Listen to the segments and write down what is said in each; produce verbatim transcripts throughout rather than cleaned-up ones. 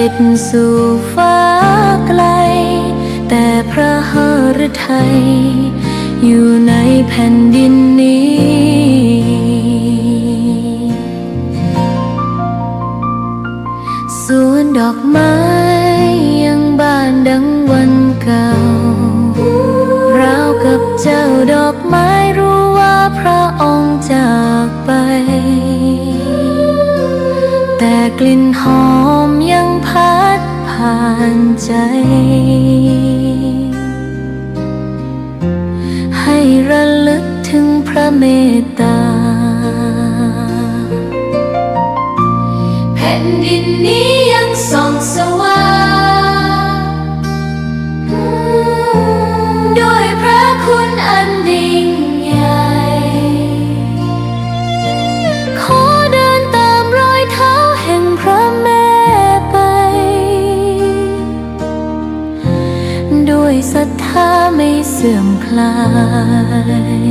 สู่ฟ้าไกล แต่พระหฤทัยอยู่ในแผ่นดินนี้ สวนดอกไม้ยังบานดังวันเก่า ราวกับเจ้าดอกไม้รู้ว่าพระองค์จากไป แต่กลิ่นหอมยังพัดผ่านใจ ให้ระลึกถึงพระเมตตา แผ่นดินนี้ยังส่องสว่าง ด้วยพระคุณอันยิ่งใหญ่ ขอเดินตามรอยเท้าแห่งพระแม่ไป ด้วยศรัทธาไม่เสื่อมคลาย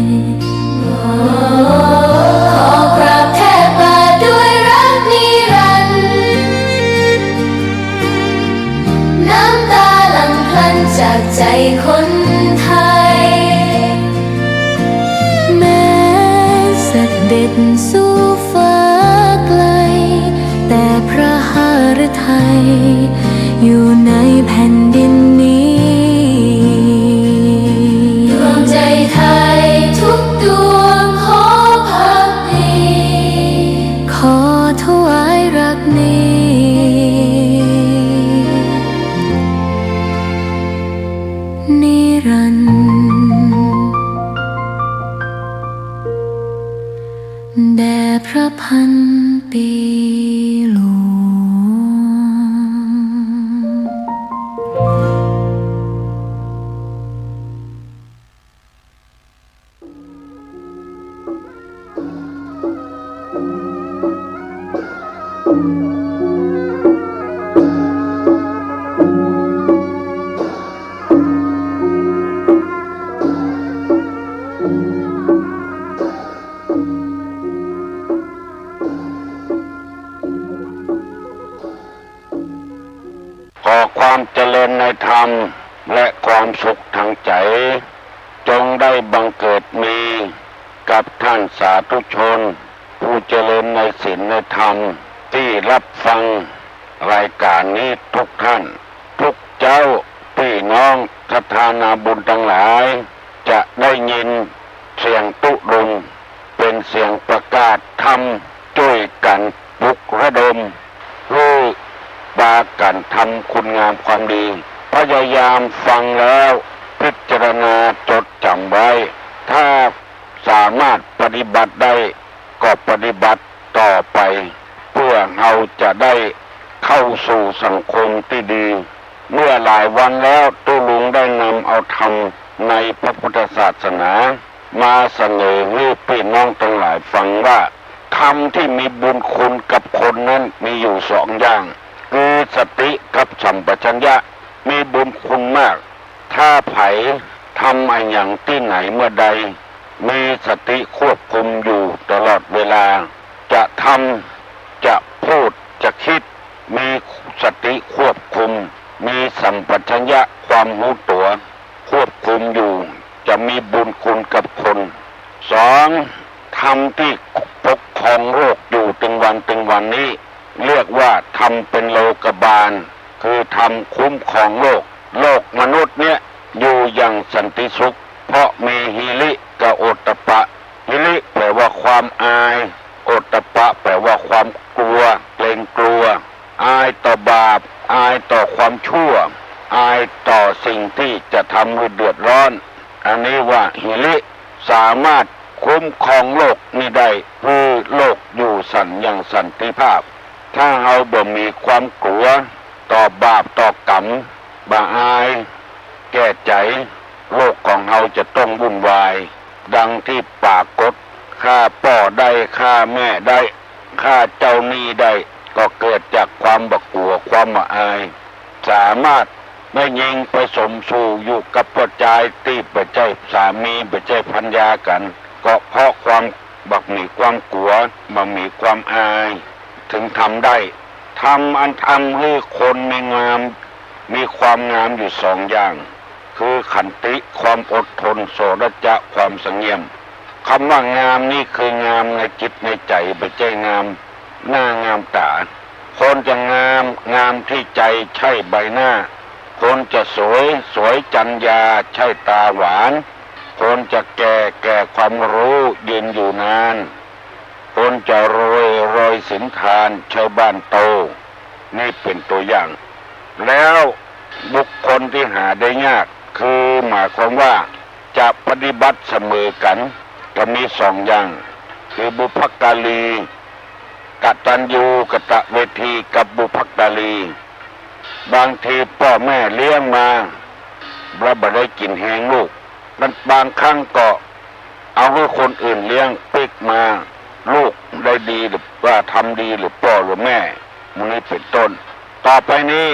ขอกราบแทบบ่าด้วยรักนิรันดร์ น้ำตาหลั่งพลันจากใจคนไทย แม้เสด็จสู่ฟ้าไกล แต่พระหฤทัยอยู่ในแผ่นดินนี้ ดวงใจไทยทุกดวงขอภักดี ขอถวายรักนี้ นิรันดร์ แด่พระพันปีหลวง ขอความเจริญในธรรมและความสุขทางใจ จงได้บังเกิดมีกับท่านสาธุชน ผู้เจริญในศีลในธรรม ตี้ฮับฟังรายก๋านนี้ทุกท่าน ทุกเจ้า ปี้น้องศรัทธานาบุญตังหลาย จะได้ยินเสียงตุ๊ลุง เป๋นเสียงประกาศธรรม จ้วยกั๋นปลุกระดม หื้อปากั๋นทำคุณงามความดี พยายามฟังแล้วพิจารณาจดจ๋ำไว้ ถ้าสามารถปฏิบัติได้ก็ปฏิบัติต่อไป เพื่อเฮาจะได้เข้าสู่สังคมตี้ดี เมื่อหลายวันแล้วตุ๊ลุงได้นำเอาธรรมในพระพุทธศาสนา มาเสนอหื้อปี้น้องตังหลายฟังว่า ธรรมที่มีบุญคุณกับคนนั้นมีอยู่สองอย่าง คือสติกับสัมปชัญญะ มีบุญคุณมาก ถ้าใผทำอะหยังตี้ไหนเมื่อใด มีสติควบคุมอยู่ตลอดเวลา จะทำ จะพูด จะคิด มีสติควบคุม มีสัมปชัญญะความฮู้ตั๋ว ควบคุมอยู่ จะมีบุญคุณกับคน สอง ธรรมที่ปกครองโลกอยู่ตึงวันตึงวันนี้ เรียกว่าธรรมเป๋นโลกบาล คือธรรมคุ้มครองโลก โลกมนุษย์เนี่ยอยู่อย่างสันติสุข เพราะมีหิริกับโอตตัปปะ หิริแปลว่าความอาย โอตตัปปะแปลว่าความกลัว เกรงกลัว อายต่อบาป อายต่อความชั่ว อายต่อสิ่งที่จะทำหื้อเดือดร้อน อันนี้ว่าหิริ สามารถคุ้มครองโลกนี้ได้ หื้อโลกอยู่สันอย่างสันติภาพ ถ้าเฮาบ่มีความกลัวต่อบาปต่อกรรม บ่อายแก่ใจ๋ โลกของเฮาจะต้องวุ่นวาย ดังที่ปรากฏ ฆ่าป้อได้ ฆ่าแม่ได้ ฆ่าเจ้าหนี้ได้ ก็เกิดจากความบ่กลัว ความบ่อาย สามารถแม่ญิงไปสมสู่อยู่กับป้อจายตี้บ่ใจ้สามี บ่ใจ้ภรรยากั๋น ก็เพราะความบ่มีความกลัว บ่มีความอาย ถึงทำได้ ท ธรรมอันทำหื้อคนมีงาม มีความงามอยู่สองอย่าง คือขันติ ความอดทน โสรจะ ความสงเงียม คำว่างามนี้คืองามในจิตในใจ๋ บ่ใจ้งามหน้างามต๋า คนจะงาม งามตี้ใจ๋ ใช่ใบหน้า คนจะสวย สวยจรรยา ใช่ต๋าหวาน คนจะแก่ แก่ความฮู้ ยืนอยู่นาน คนจะรวย รวยสินทาน ใช่บ้านโต นี่เป๋นตั๋วอย่าง แล้วบุคคลตี้หาได้ยาก คือหมายความว่าจะปฏิบัติเสมอกั๋น จะมีสองอย่าง คือบุพการี กตัญญูกตเวที กับบุพการี บางทีป้อแม่เลี้ยงมา แล้วบ่ได้กิ๋นแฮงลูก บางครั้งก็เอาหื้อคนอื่นเลี้ยงปิ๊กมา ลูกได้ดีหรือว่าทำดีหรือป้อหรือแม่ หมู่นี้เป๋นต้น ต่อไปนี้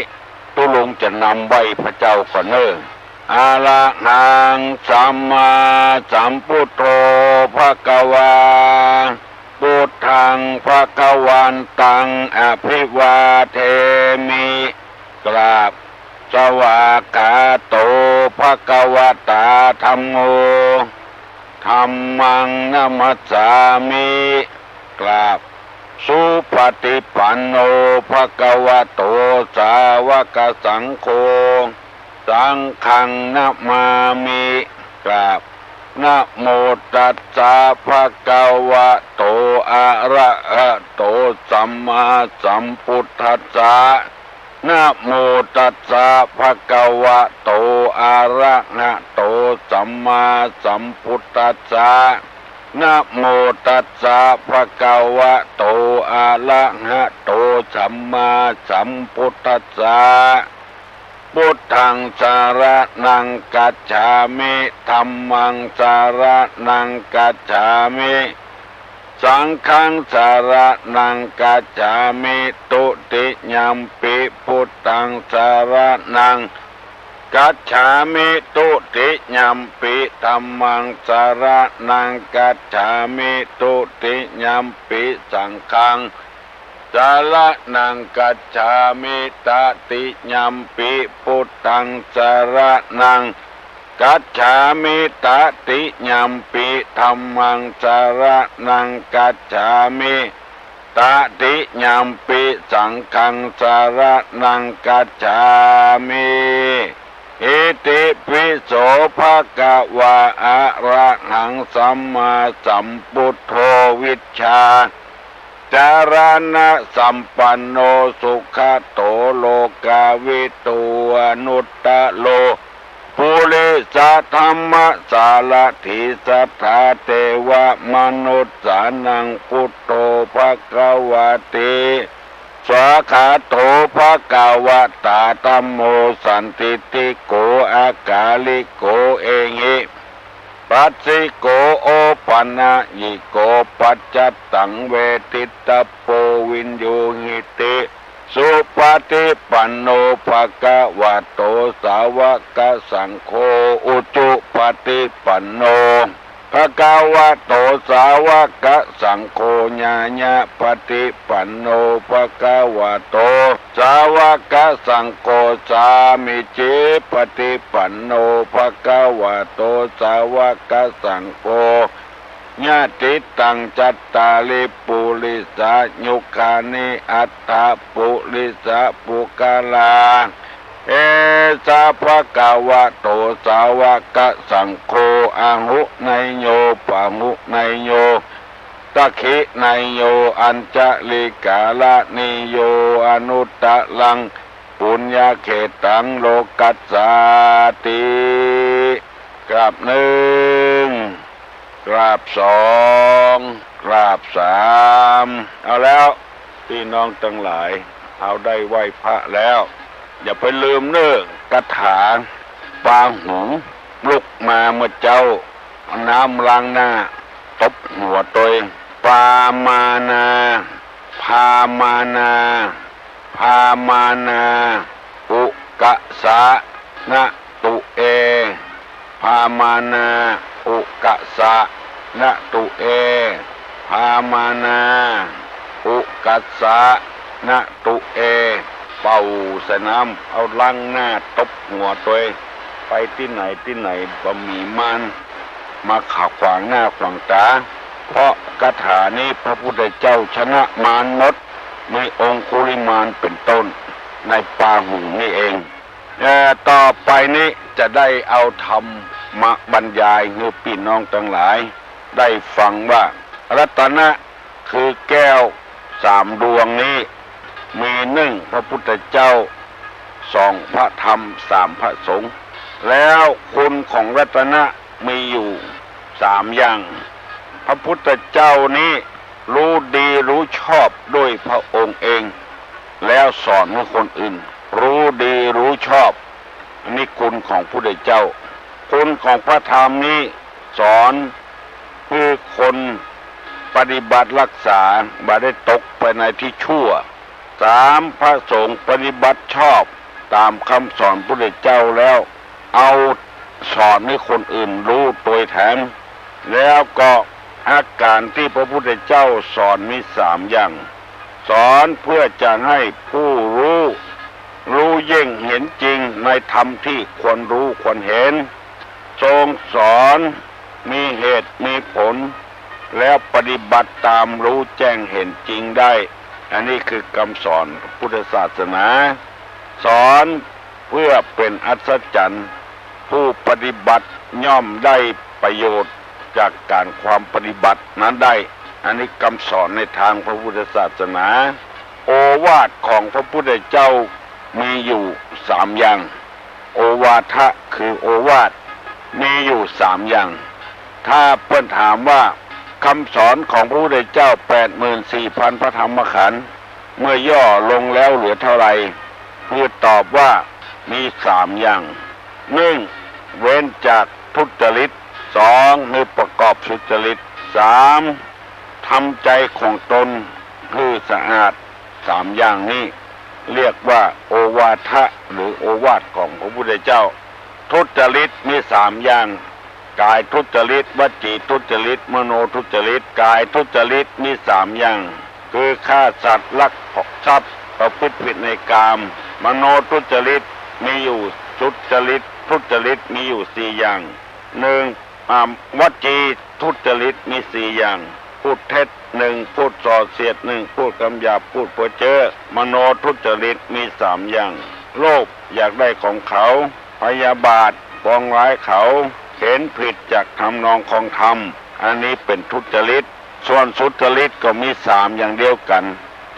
ตุ๊ลุงจะนำไหว้พระเจ้าก่อนเน่อ อะระหังสัมมาสัมพุทโธ ภะคะวา พุทธัง ภะคะวันตัง อะภิวาเทมิ กราบ สวากขาโต ภะคะวะตา ธัมโม ธัมมัง นะมัสสามิ กราบ สุปฏิปันโน ภะคะวะโต สาวกสังโฆ สังฆัง นะมามิ กราบ นะโมตัสสะ ภะคะวะโต อะระหะโต สัมมาสัมพุทธัสสะ นะโมตัสสะ ภะคะวะโต อะระหะโต สัมมาสัมพุทธัสสะ นะโมตัสสะ ภะคะวะโต อะระหะโต สัมมาสัมพุทธัสสะ พุทธัง สะระณัง กัจฉามิ ธัมมัง สะระณัง กัจฉามิ สังฆัง สะระณัง กัจฉามิ ทุติยัมปิ พุทธัง สะระณัง กัจฉามิ ทุติยัมปิ ธัมมัง สะระณัง กัจฉามิ ทุติยัมปิ สังฆัง สะระณัง กัจฉามิ ตติยัมปิ พุทธัง สะระณัง กัจฉามิ ตติยัมปิ ธัมมัง สะระณัง กัจฉามิ ตติยัมปิ สังฆัง สะระณัง กัจฉามิ อิติปิโส ภะคะวา อะระหัง สัมมาสัมพุทโธ วิชชา จารณะสัมปันโน สุขะโต โลกาวิทู อนุตตะโร ปุริสะธัมมะสารถี สัทธาเทวะมนุสสานัง พุทโธ ภะคะวะติ สวากขาโต ภะคะวะตา ธัมโม สันทิฏฐิโก อากาลิโก เอหิ ปัสสิโก โอปะนะยิโก ปัจจัตตัง เวทิตะโป วิญญูหิติ สุปฏิปันโน ภะคะวะโต สาวกสังโฆ อุจุปฏิปันโน ภะคะวะโต สาวกสังโฆ ญาณะปฏิปันโน ภะคะวะโต สาวกสังโฆ สามีจิปฏิปันโน ภะคะวะโต สาวกสังโฆ ยะติตัง จัตตาริ ปุริสายุคานิ อัตถะปุริสะปุคคลา เอสะ ภะคะวะโต สาวกสังโฆ อาหุเนยโย ปะหุเนยโย สักขิเนยโย อัญชะลีกาละนีโย อนุตตะรัง ปุญญะเขตัง โลกัสสาติ กราบนึ่ง กราบสอง กราบสาม เอาแล้ว ปี้น้องตังหลาย เฮาได้ไหว้พระแล้ว อย่าไปลืมเน่อ คาถา ปาหุง ลุกมาเมื่อเจ๊า เอาน้ำล้างหน้า ตบหัวตวย ปามานา พามานา พามานา อุกะสะ นะตุเอ พามานา อุกะสะ นะตุเอ พามานา อุกะสะ นะตุเอ เป่าใส่น้ำ เอาล้างหน้าตบหัวตวย ไปตี้ไหนตี้ไหนบ่มีมารมาขัดขวางหน้าขวางต๋า เพราะคาถานี้พระพุทธเจ้าชนะมารหมด มีองคุลิมานเป็นต้น ในปาหุงนี่เอง เอ่อ ต่อไปนี้จะได้เอาธรรมมาบรรยายหื้อปี้น้องตังหลายได้ฟังว่า รัตนะคือแก้วสามดวงนี้ มีหนึ่งพระพุทธเจ้า สองพระธรรม สามพระสงฆ์ แล้วคุณของรัตนะมีอยู่สามอย่าง พระพุทธเจ้านี้รู้ดีรู้ชอบด้วยพระองค์เอง แล้วสอนหื้อคนอื่นรู้ดีรู้ชอบ อันนี้คุณของพุทธเจ้า คุณของพระธรรมนี้สอนหื้อคนปฏิบัติรักษาบ่ได้ตกไปในที่ชั่ว สามพระสงฆ์ปฏิบัติชอบต๋ามคำสอนพุทธเจ้าแล้ว เอาสอนหื้อคนอื่นรู้ตวยแถม แล้วก็อาการตี้พระพุทธเจ้าสอนมีสามอย่าง สอนเพื่อจะให้ผู้รู้ รู้แจ้งเห็นจริงในธรรมที่ควรรู้ควรเห็น ทรงสอนมีเหตุมีผล แล้วปฏิบัติต๋ามรู้แจ้งเห็นจริงได้ อันนี้คือกำสอนพุทธศาสนา สอนเพื่อเป๋นอัศจรรย์ ผู้ปฏิบัติย่อมได้ประโยชน์จากการความปฏิบัตินั้นได้ อันนี้กำสอนในตางพระพุทธศาสนา โอวาทของพระพุทธเจ้ามีอยู่สามอย่าง โอวาทะคือโอวาท มีอยู่สามอย่าง ถ้าเปิ้นถามว่ากำสอนของพระพุทธเจ้าแปดหมื่นสี่พันพระธรรมขันธ์ เมื่อย่อลงแล้วเหลือเท่าไหร่ คือตอบว่ามีสามอย่าง หนึ่ง เว้นจากทุจริต สอง หื้อประกอบสุจริต สาม ทำใจ๋ของตนหื้อสะอาด สามอย่างนี้เรียกว่าโอวาทะหรือโอวาทของพระพุทธเจ้า ทุจริตมีสามอย่าง ก๋ายทุจริต วจีทุจริต มโนทุจริต ก๋ายทุจริตมีสามอย่าง คือฆ่าสัตว์ ลักทรัพย์ ประพฤติผิดในกาม มโนทุจริตมีอยู่ สุจริต ทุจริตมีอยู่สี่อย่าง หนึ่ง อ่า วจีทุจริตมีสี่อย่าง พูดเท็จหนึ่ง พูดส่อเสียดหนึ่ง พูดคำหยาบ พูดเพ้อเจ้อ มโนทุจริตมีสามอย่าง โลภอยากได้ของเขา พยาบาทปองร้ายเขา เห็นผิดจากทำนองคองธรรม อันนี้เป๋นทุจริต ส่วนสุจริตก็มีสามอย่างเดียวกั๋น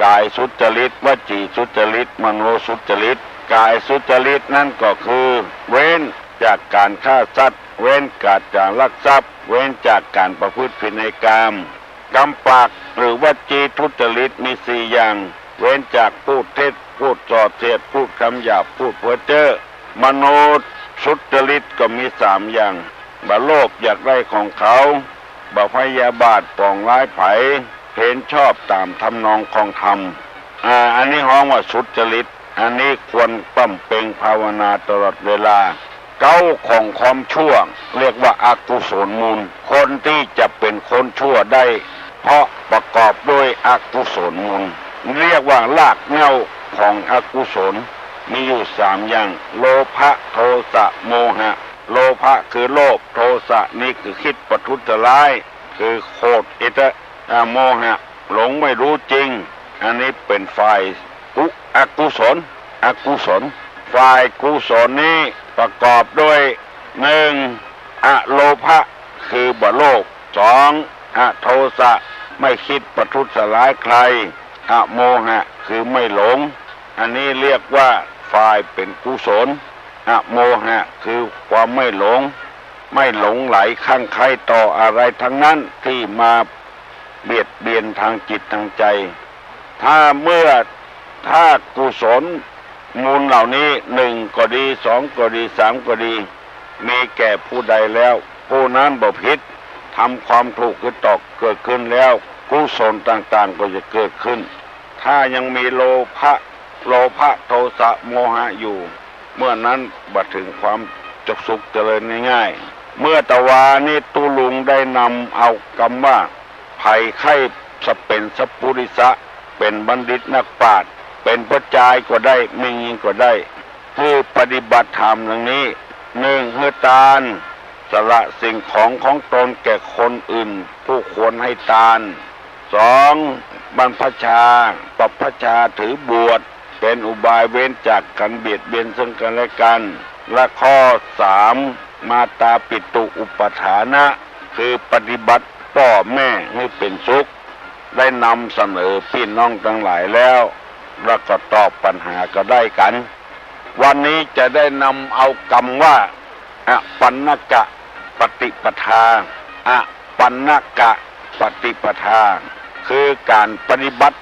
ก๋ายสุจริต วจีสุจริต มโนสุจริต ก๋ายสุจริตนั้นก็คือ เว้นจากก๋านฆ่าสัตว์ เว้นจากก๋านลักทรัพย์ เว้นจากก๋านประพฤติผิดในกาม กำปากหรือวจีทุจริตมีสี่อย่าง เว้นจากพูดเท็จ พูดส่อเสียด พูดคำหยาบ พูดเพ้อเจ้อ มโนสุจริตก็มีสามอย่าง บ่โลภอยากได้ของเขา บ่พยาบาทปองร้ายใผ เห็นชอบต๋ามทำนองคองธรรม อ่า อันนี้ฮ้องว่าสุจริต อันนี้ควรบำเพ็ญภาวนาตลอดเวลา เก๊าของความชั่วเรียกว่าอกุศลมูล คนที่จะเป๋นคนชั่วได้ เพราะประกอบด้วยอกุศลมูล เรียกว่ารากเหง้าของอกุศล มีอยู่สามอย่าง โลภะ โทสะ โมหะ โลภะคือโลภ โทสะนี่คือคิดประทุษร้าย คือโขดหิต อ่า โมหะ หลงไม่รู้จริง อันนี้เป๋นฝ่ายกุ- อกุศล อกุศล ฝ่ายกุศลนี้ประกอบด้วย หนึ่ง อโลภะ คือบ่โลภ สอง อโทสะ ไม่คิดประทุษร้ายใคร อโมหะ คือไม่หลง อันนี้เรียกว่าฝ่ายเป๋นกุศล อโมหะ คือความไม่หลง ไม่หลงใหลคลั่งไคล้ต่ออะไรทั้งนั้นที่มาเบียดเบียนทางจิตทางใจ ถ้าเมื่อ ถ้ากุศลมูลเหล่านี้หนึ่งก็ดี สองก็ดี สามก็ดี มีแก่ผู้ใดแล้ว ผู้นั้นบ่ผิด ทำความถูกคือตอกเกิดขึ้นแล้ว กุศลต่างๆ ก็จะเกิดขึ้น ถ้ายังมีโลภะ โลภะ โทสะ โมหะอยู่ เมื่อนั้นบ่ถึงความจกสุขเจริญง่ายๆ เมื่อตะวานี้ตุ๊ลุงได้นำเอากำว่า ใผใค่สะเป๋นสัปปุริสะ เป๋นบัณฑิตนักปราชญ์ เป๋นป้อจายก็ได้ แม่ญิงก็ได้ หื้อปฏิบัติธรรมดังนี้ นึ่ง หื้อตาน สละสิ่งของของตนแก่คนอื่น ผู้ควรให้ตาน สอง บรรพชา ปรับพชา ถือบวช เป๋นอุบายเว้นจากกั๋นเบียดเบียนซึ่งกั๋นและกั๋น และข้อสาม มาตาปิตุอุปัฏฐานะ คือปฏิบัติป้อแม่หื้อเป๋นสุข ได้นำเสนอปี้น้องตังหลายแล้ว แล้วก็ตอบปัญหาก็ได้กั๋น วันนี้จะได้นำเอากำว่า อปัณณกปฏิปทา อปัณณกปฏิปทา คือก๋านปฏิบัติ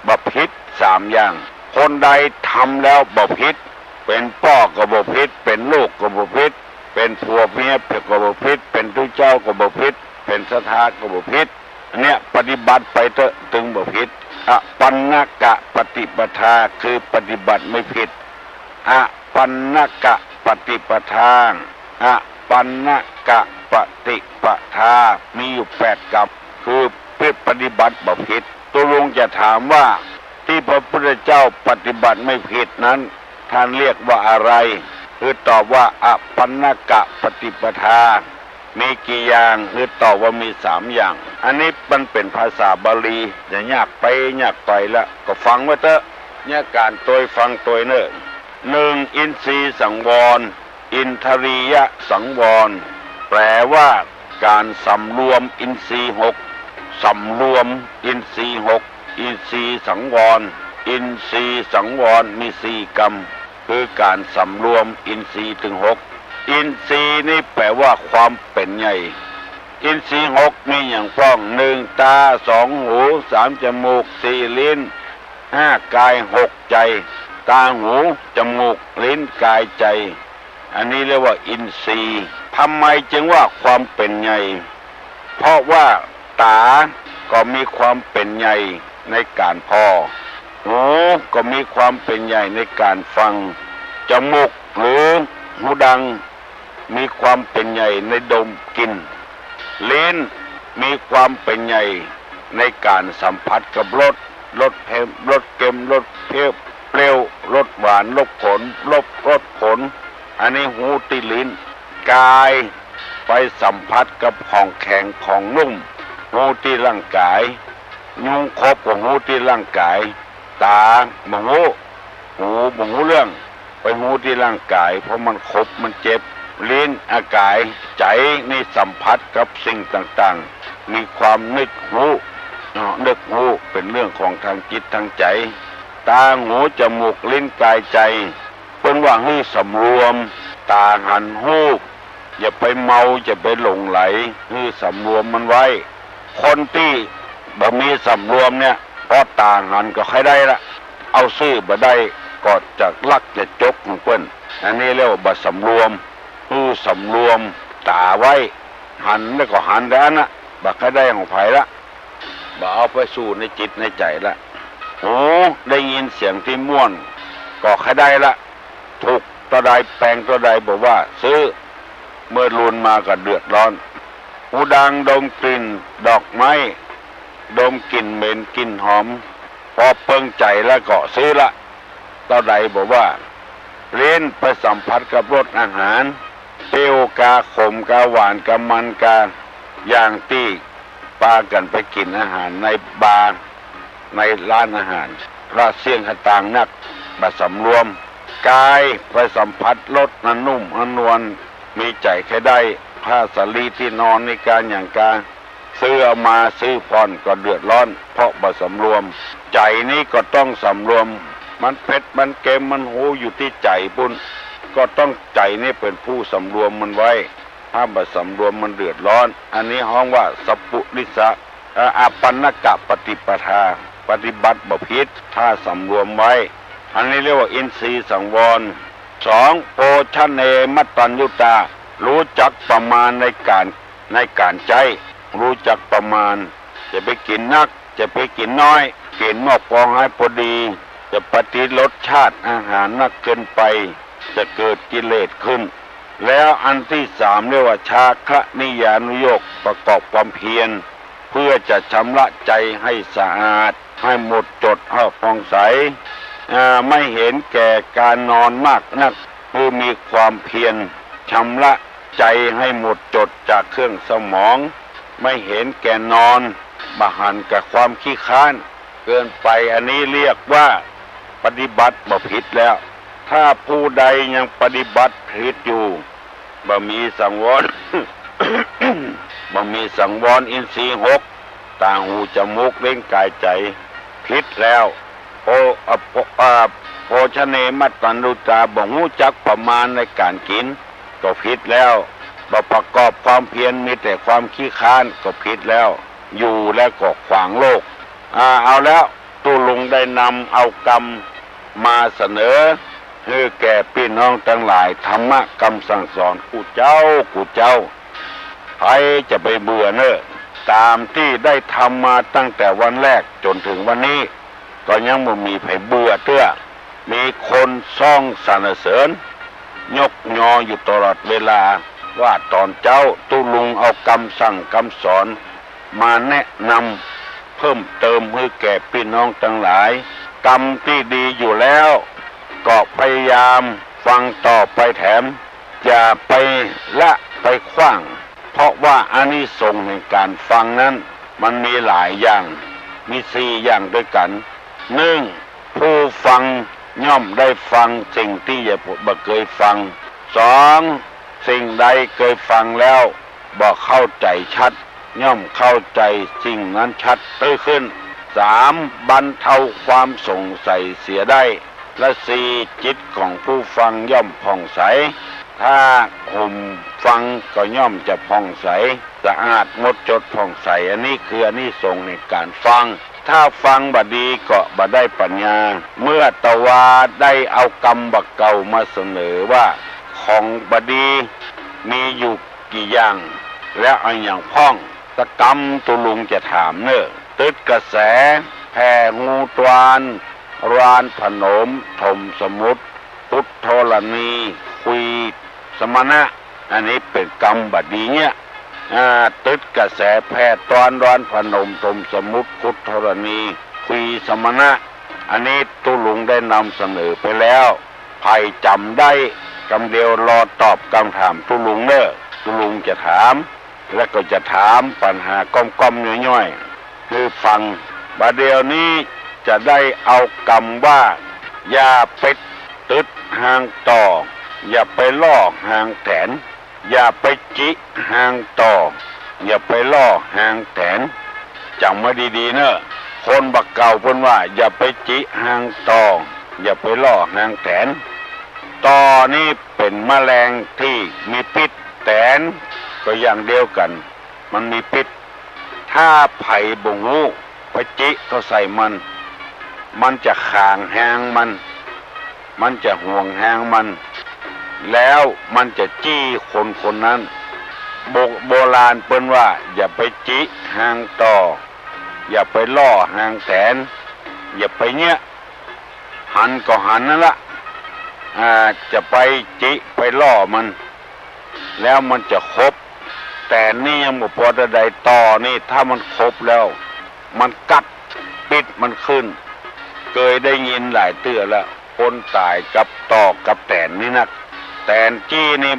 บ่ผิดสามอย่าง คนใดทำแล้วบ่ผิด เป๋นป้อก็บ่ผิด เป๋นลูกก็บ่ผิด เป๋นผัวเมียก็บ่ผิด เป๋นตุ๊เจ้าก็บ่ผิด เป๋นศรัทธาก็บ่ผิด อันเนี้ยปฏิบัติไปเต๊อะ ตึงบ่ผิด อปัณณกปฏิปทา คือปฏิบัติไม่ผิด อปัณณกปฏิปทา อปัณณกปฏิปทา มีอยู่แปดกำ คือปฏิบัติบ่ผิด ตกลงจะถามว่าตี้พระพุทธเจ้าปฏิบัติไม่ผิดนั้น ต้านเรียกว่าอะไร คือตอบว่าอปัณณกปฏิปทา มีกี่อย่าง คือตอบว่ามีสามอย่าง อันนี้มันเป๋นภาษาบาลี จะยากไปยากไปละ ก็ฟังไว้เต๊อะ เนี่ยก๋านตวยฟังตวยเน่อ นึ่ง อินทรีย์สังวร อินทรียสังวร แปลว่าก๋านสำรวมอินทรีย์หก สำรวมอินทรีย์หก อินทรีย์สังวร อินทรีย์สังวรมีสี่กำ คือก๋านสำรวมอินทรีย์ตึงหก อินทรีย์นี่แปลว่าความเป๋นใหญ่ อินทรีย์หกมีอย่างป้อง นึ่ง ตา สอง หู สาม จมูก สี่ ลิ้น ห้า กาย หก ใจ๋ ตา หู จมูก ลิ้น กาย ใจ๋ อันนี้เรียกว่าอินทรีย์ ทำไมจึงว่าความเป๋นใหญ่ เพราะว่าต๋าก็มีความเป๋นใหญ่ในก๋านผ่อ หูก็มีความเป๋นใหญ่ในก๋านฟัง จมูกหรือหูดัง มีความเป๋นใหญ่ในดมกลิ่น ลิ้นมีความเป๋นใหญ่ในก๋านสัมผัสกับรส รสเผ็ด รสเค็ม รสเปรี้ยว รสหวาน รสขม รส รสขม อันนี้ฮู้ตี้ลิ้น กายไปสัมผัสกับของแข็งของนุ่ม ฮู้ตี้ร่างก๋าย ยุงขบก็ฮู้ตี้ร่างก๋าย ต๋าบ่ฮู้ หูบ่ฮู้เรื่อง ไปฮู้ตี้ร่างก๋าย เพราะมันขบมันเจ็บ ลิ้น อาก๋าย ใจ๋นี่สัมผัสกับสิ่งต่างๆ มีความนึกฮู้ เนาะ นึกฮู้เป๋นเรื่องของตางจิตตางใจ๋ ต๋า หู จมูก ลิ้น กาย ใจ๋ เปิ้นว่าหื้อสำรวม ต๋าหันฮู้ อย่าไปเมา อย่าไปหลงใหล หื้อสำรวมมันไว้ คนตี้บ่มีสำรวมเนี่ย พอต๋าหันก็ใค่ได้ละ เอาซื่อบ่ได้ ก็จะลักจะจกของเปิ้น อันนี้เรียกว่าบ่สำรวม หื้อสำรวมต๋าไว้ หันแล้วก็หันแต่อั้นนะ บ่ใค่ได้ของใผละ บ่เอาไปสู่ในจิตในใจ๋ละ หูได้ยินเสียงตี้ม่วน ก็ใค่ได้ละ ถูกเต้าใดแปงเต้าใดบ่ว่า ซื้อ เมื่อลูนมาก็เดือดร้อน หูดังดมกลิ่นดอกไม้ ดมกลิ่นเหม็นกลิ่นหอม ปอเปิงใจ๋แล้วก็ซื้อละ เต้าใดบ่ว่า ลิ้นไปสัมผัสกับรสอาหาร เปรี้ยวกา ขมกา หวานกา มันกา อย่างตี้ปากั๋นไปกิ๋นอาหารในบาร์ ในร้านอาหาร ละเสี้ยงขะตางนัก บ่สำรวม กายไปสัมผัสรสอันนุ่มอันนวล มีใจ๋ใค่ได้ ผ้าสาลีตี้นอนนี่กาอย่างกา ซื้อเอามาซื้อผ่อนก็เดือดร้อน เพราะบ่สำรวม ใจ๋นี่ก็ต้องสำรวม มันเผ็ดมันเค็มมันฮู้อยู่ตี้ใจ๋ปุ้น ก็ต้องใจ๋นี่เป๋นผู้สำรวมมันไว้ ถ้าบ่สำรวมมันเดือดร้อน อันนี้ฮ้องว่าสัปปุริสะ เอ่อ อปัณณกปฏิปทา ปฏิบัติบ่ผิด ถ้าสำรวมไว้ อันนี้เรียกว่าอินทรีย์สังวร สอง โภชเนมะตัญญูตา ฮู้จักประมาณในก๋าน ในก๋านใจ๊ ฮู้จักประมาณ จะไปกิ๋นนัก จะไปกิ๋นน้อย กิ๋นหม้อปองหื้อปอดี จะปฏิรสชาติอาหารนักเกินไป จะเกิดกิเลสขึ้น แล้วอันตี้สามเรียกว่า ฌาคะนิยานุโยค ประกอบความเพียร เพื่อจะชำระใจ๋หื้อสะอาด ให้หมดจด ให้ผ่องใส อ่า ไม่เห็นแก่การนอนมากนัก คือมีความเพียรชำระใจให้หมดจดจากเครื่องเศร้าหมอง ไม่เห็นแก่นอน บ่หันแก่ความขี้คร้านเกินไป อันนี้เรียกว่าปฏิบัติบ่ผิดแล้ว ถ้าผู้ใดยังปฏิบัติผิดอยู่ บ่มีสังวร บ่มีสังวรอินทรีย์หก ตา หู จมูก ลิ้น กาย ใจ ผิดแล้ว โภ อ่ะ โภ อ่ะ โภชเน มัตตัญญูตา บ่ฮู้จักประมาณในการกิ๋น ก็ผิดแล้ว บ่ประกอบความเพียร มีแต่ความขี้คร้าน ก็ผิดแล้ว อยู่แล้วก็ขวางโลก อ่า เอาแล้ว ตุ๊ลุงได้นำเอากำมาเสนอ หื้อแก่ปี้น้องตังหลาย ธรรมะกำสั่งสอนกู้เจ้า กู้เจ้า ใผจะไปเบื่อเน่อ ต๋ามตี้ได้ทำมาตั้งแต่วันแรกจ๋นเถิงวันนี้ ก็ยังบ่มีใผเบื่อเตื้อ มีคนซ่องสรรเสริญ ยกยออยู่ตลอดเวลา ว่าต๋อนเจ๊าตุ๊ลุงเอากำสั่งกำสอน มาแนะนำเพิ่มเติมหื้อแก่ปี้น้องตังหลาย กำตี้ดีอยู่แล้ว ก็พยายามฟังต่อไปแถม อย่าไปละไปขว้าง เพราะว่าอานิสงส์แห่งการฟังนั้น มันมีหลายอย่าง มีสี่อย่างด้วยกั๋น นึ่ง ผู้ฟังย่อมได้ฟังสิ่งตี้ยังบ่เกยฟัง สอง สิ่งใดเกยฟังแล้วบ่เข้าใจ๋ชัด ย่อมเข้าใจ๋สิ่งนั้นชัดตื้อขึ้น สาม บรรเทาความสงสัยเสียได้ และสี่ จิตของผู้ฟังย่อมผ่องใส ถ้าห่มฟังก็ย่อมจะผ่องใส สะอาดหมดจดผ่องใส อันนี้คืออานิสงส์แห่งการฟัง ถ้าฟังบ่ดีก็บ่ได้ปัญญา เมื่อตะวาได้เอากำบ่าเก่ามาเสนอว่า ของบ่ดีมีอยู่กี่อย่าง แล้วอะหยังพ่อง สักกำตุ๊ลุงจะถามเน่อ ตึดกระแส แผ่ฮูตวาน รานผนม ถมสมุทร ขุดธรณี คุยสมณะ อันนี้เป๋นกำบ่ดีเนี่ย อ่า ตึดกระแสแผ่ตวาน รานผนม ถมสมุทร ขุดธรณี คุยสมณะ อันนี้ตุ๊ลุงได้นำเสนอไปแล้ว ใผจ๋ำได้กำเดียวรอตอบกำถามตุ๊ลุงเน่อ ตุ๊ลุงจะถาม และก็จะถามปัญหาก้อมๆ ย่อยๆ หื้อฟัง บ่าเดี่ยวนี้จะได้เอากำว่า อย่าไปตึดฮางต่อ อย่าไปล่อฮางแตน อย่าไปจิฮางต่อ อย่าไปล่อฮางแตน จ๋ำไว้ดีๆ เน่อ คนบ่าเก่าเปิ้นว่า อย่าไปจิฮางต่อ อย่าไปล่อฮางแตน ต่อนี่เป๋นแมลงตี้มีปิ๊ษ แตนก็อย่างเดียวกั๋น มันมีปิ๊ษ ถ้าใผบ่ฮู้ไปจิเข้าใส่มัน มันจะขางฮางมัน มันจะหวงฮางมัน แล้วมันจะจี้คนคนนั้น โบ โบราณเปิ้นว่า อย่าไปจิฮางต่อ อย่าไปล่อฮางแตน อย่าไปเยียะ หันก็หันนั่นละ อ่า จะไปจิไปล่อมัน แล้วมันจะขบ แตนนี่ยังบ่ปอเต้าใด ต่อนี่ถ้ามันขบแล้ว มันกัดปิ๊ษมันขึ้น เกยได้ยินหลายเตื้อแล้ว คนต๋ายกับต่อกับแตนนี่นัก แตนจี้นี่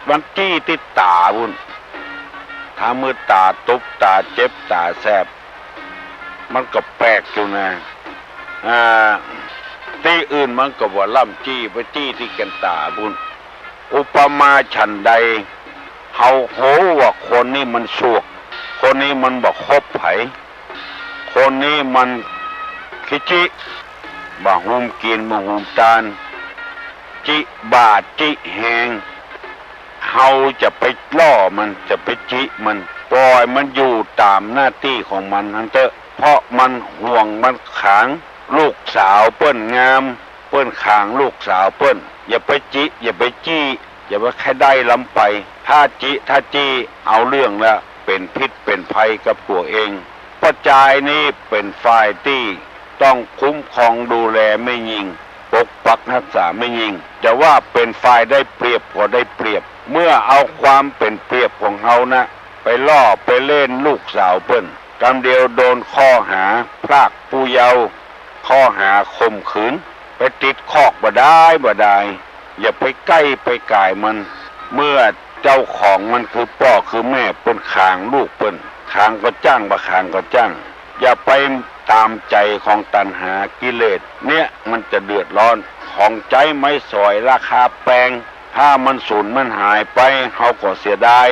มันจี้ตี้ต๋าปู้น ถ้าเมื่อต๋าตุ๊บ ต๋าเจ็บ ต๋าแสบ มันก็แปลกอยู่นะ อ่า ตี้อื่นมันก็บ่ล้ำจี้ ไปจี้ตี้แก่นต๋าปู้น อุปมาฉันใด เฮาฮู้ว่าคนนี้มันสวก คนนี้มันบ่คบใผ คนนี้มันขี้จิ บ่ฮู้กิ๋น บ่ฮู้ตาน จิบ่าจิแฮง เฮาจะไปล่อมัน จะไปจิมัน ปล่อยมันอยู่ต๋ามหน้าตี้ของมันหั้นเต๊อะ เพราะมันหวงมันขาง ลูกสาวเปิ้นงาม เปิ้นขางลูกสาวเปิ้น อย่าไปจิ อย่าไปจี้ อย่าไปใค่ได้ล้ำไป ถ้าจิ ถ้าจี้ เอาเรื่องละ เป๋นพิษเป๋นภัยกับตั๋วเอง ป้อจายนี่เป๋นฝ่ายตี้ต้องคุ้มครองดูแลแม่ญิง ปกปักฮักษาแม่ญิง จะว่าเป๋นฝ่ายได้เปรียบก็ได้เปรียบ เมื่อเอาความเป๋นเปรียบของเฮานะ ไปล่อไปเล่นลูกสาวเปิ้น ไป กำเดียวโดนข้อหาพรากผู้เยาว์ ข้อหาข่มขืน ไปติดคอกบ่ดายบ่ดาย อย่าไปใก้ไปก๋ายมัน เมื่อเจ้าของมันคือป้อคือแม่เปิ้นขังลูกเปิ้น ขังก็จ้าง บ่ขังก็จ้าง อย่าไปต๋ามใจ๋ของตัณหากิเลส เนี่ยมันจะเดือดร้อน ของใจ๊ไม้สอยราคาแปง ถ้ามันสูญมันหายไป เฮาก็เสียดาย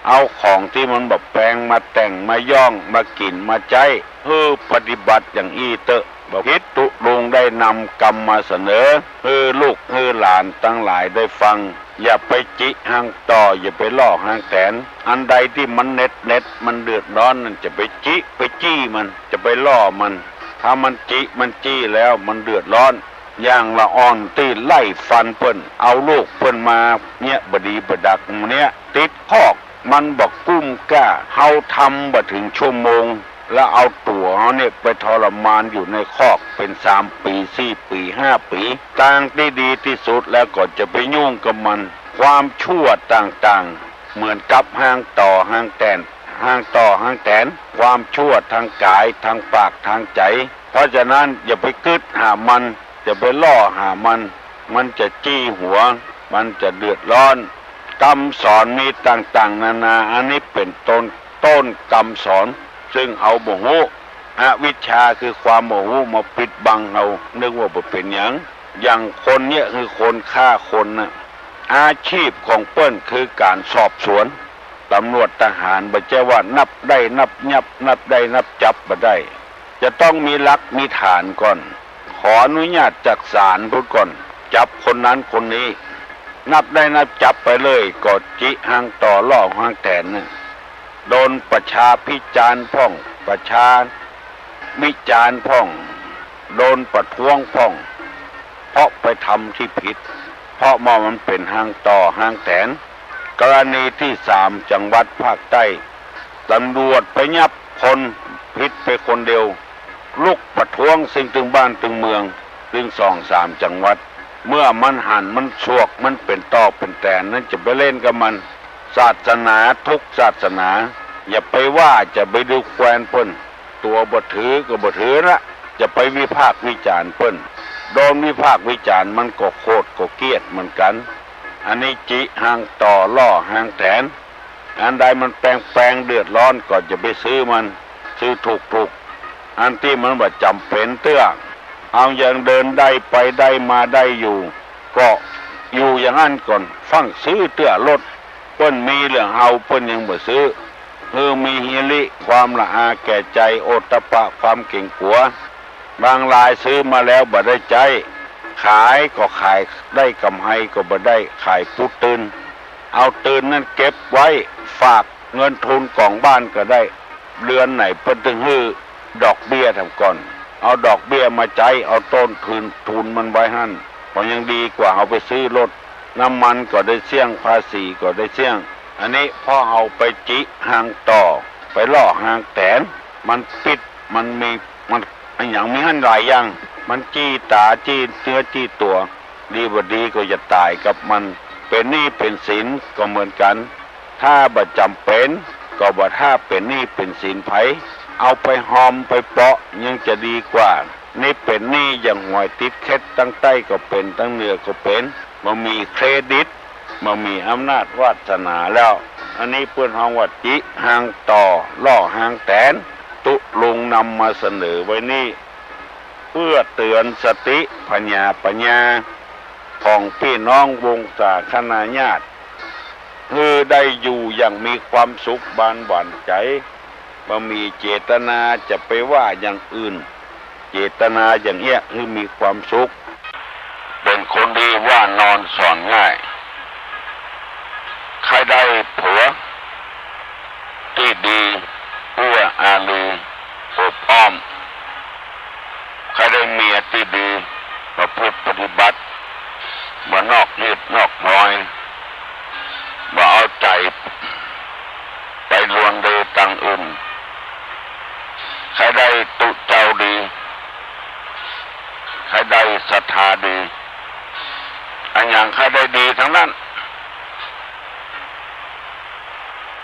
เอาของตี้มันบ่แปงมาแต่ง มาย้อง มากิ๋น มาใจ๊ หื้อปฏิบัติอย่างอี้เต๊อะ บ่ผิด ตุ๊ลุงได้นำกำมาเสนอ หื้อลูกหื้อหลานตังหลายได้ฟัง อย่าไปจิฮางต่อ อย่าไปล่อฮางแตน อันใดตี้มันเหน็ดเหน็ด มันเดือดร้อนนั่น จะไปจิ ไปจี้มัน จะไปล่อมัน ถ้ามันจิ มันจี้แล้วมันเดือดร้อน อย่างละอ่อนตี้ไล่ฟันเปิ้น เอาลูกเปิ้นมาเนี่ย บ่ดีบ่ดักเนี่ย ติดคอก มันบ่กุ้มก้า เฮาทำบ่เถิงชั่วโมง แล้วเอาตั๋วเฮาเนี่ยไปทรมานอยู่ในคอกเป๋นสามปี๋ สี่ปี๋ ห้าปี๋ ตางตี้ดีตี้สุดแล้วก็จะไปยุ่งกับมัน ความชั่วต่างๆ เหมือนกับฮางต่อฮางแตน ฮางต่อฮางแตน ความชั่วทางก๋าย ทางปาก ทางใจ๋ เพราะฉะนั้นอย่าไปกึ๊ดหามัน อย่าไปล่อหามัน มันจะจี้หัว มันจะเดือดร้อน กำสอนมีต่างๆ นานา อันนี้เป๋นต้น ต้นกำสอน ซึ่งเฮาบ่ฮู้ อวิชชาคือความบ่ฮู้มาปิดบังเฮา นึกว่าบ่เป๋นหยัง อย่างคนเนี่ยคือคนฆ่าคนน่ะ อาชีพของเปิ้นคือก๋านสอบสวน ตำรวจทหาร บ่ใจ้ว่านับได้นับยับ นับได้นับจับบ่ได้ จะต้องมีหลักมีฐานก่อน ขออนุญาตจากศาลพุ้นก่อน จับคนนั้นคนนี้ นับได้นับจับไปเลย ก็จิฮางต่อล่อฮางแตนน่ะ โดนประชาพิจารณ์พ่อง ประชาวิจารณ์พ่อง โดนประท้วงพ่อง เพราะไปทำตี้ผิด เพราะว่ามันเป๋นฮางต่อฮางแตน กรณีตี้สาม จังหวัดภาคใต้ ตำรวจไปยับคนผิดไปคนเดียว ลุกประท้วงซึ่งตึงบ้านตึงเมือง ตึงสองสามจังหวัด เมื่อมันหันมันสวก มันเป๋นต่อเป๋นแตนนั้น จะไปเล่นกับมัน ศาสนาทุกศาสนา อย่าไปว่า จะไปดูแควนเปิ้น ตั๋วบ่ถือก็บ่ถือละ จะไปวิพากษ์วิจารณ์เปิ้น โดนวิพากษ์วิจารณ์มันก็โขดก็เกลียดเหมือนกั๋น อันนี้จิฮางต่อล่อฮางแตน อันใดมันแปงๆ เดือดร้อนก็จะไปซื้อมัน ซื้อถูกๆ อันตี้มันบ่จ๋ำเป๋นเตื้อ เฮายังเดินได้ไปได้มาได้อยู่ ก็อยู่อย่างนั้นก่อน ฟั่งซื้อเตื้อรถ เปิ้นมีเหลือเฮาเปิ้นยังบ่ซื้อ หื้อมีหิริความละอาแก่ใจ๋ โอตตัปปะความเก๋งกั๋ว บางรายซื้อมาแล้วบ่ได้ใจ๊ ขายก็ขายได้ก๋ำไรก็บ่ได้ ขายปู๊ดตื่น เอาตื่นนั้นเก็บไว้ฝากเงินทุนก๋องบ้านก็ได้ เดือนไหนเปิ้นตึงหื้อดอกเบี้ยแถมก่อน เอาดอกเบี้ยมาใจ๊ เอาต้นทุน ทุนมันไว้หั้น ก็ยังดีกว่าเฮาไปซื้อรถ น้ำมันก็ได้เสี้ยง ภาษีก็ได้เสี้ยง อันนี้เพราะเฮาไปจิฮางต่อ ไปล่อฮางแตน มันปิด มันมี มันอะหยังมีหั้นหลายอย่าง มันจี้ต๋า จี้เนื้อ จี้ตั๋ว ดีบ่ดีก็จะต๋ายกับมัน เป๋นหนี้เป๋นสินก็เหมือนกั๋น ถ้าบ่จ๋ำเป๋น ก็บ่ถ้าเป๋นหนี้เป๋นสินใผ เอาไปฮอมไปเปาะยังจะดีกว่า นี่เป๋นหนี้อย่างหวยติดเข็ด ตังใต้ก็เป๋น ตังเหนือก็เป๋น บ่มีเครดิต บ่มีอำนาจวาสนาแล้ว อันนี้เปิ้นฮ้องว่าจิฮางต่อ ล่อฮางแตน ตุ๊ลุงนำมาเสนอไว้นี่ เพื่อเตือนสติผญาปัญญาของปี้น้องวงศาคณาญาติ หื้อได้อยู่อย่างมีความสุขบานหวานใจ๋ บ่มีเจตนาจะไปว่าอย่างอื่น เจตนาอย่างเอี้ยหื้อมีความสุข เป๋นคนดีว่านอนสอนง่าย ใค่ได้ผัวตี้ดี เอื้ออารี อบอ้อม ใค่ได้เมียตี้ดี ประพฤติปฏิบัติ บ่นอกฮีตนอกฮอย บ่เอาใจ๋ไปลวนเลตังอื่น ใค่ได้ตุ๊เจ้าดี ใค่ได้ศรัทธาดี อะหยังใค่ได้ดีตังนั้น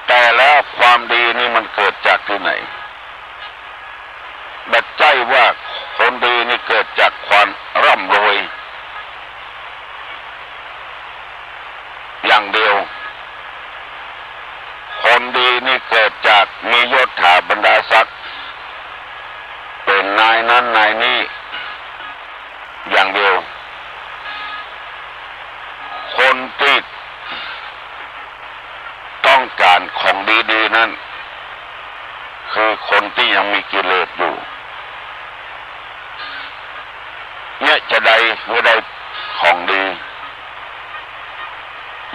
แต่แล้วความดีนี่มันเกิดจากตี้ไหน บ่ใจ้ว่าคนดีนี่เกิดจากความร่ำรวยอย่างเดียว คนดีนี่เกิดจากมียศถาบรรดาศักดิ์ เป๋นนายนั้นนายนี้อย่างเดียว คนตี้ต้องก๋านของดีๆ นั้น คือคนตี้ยังมีกิเลสอยู่ เนี่ยจะใดหื้อได้ของดี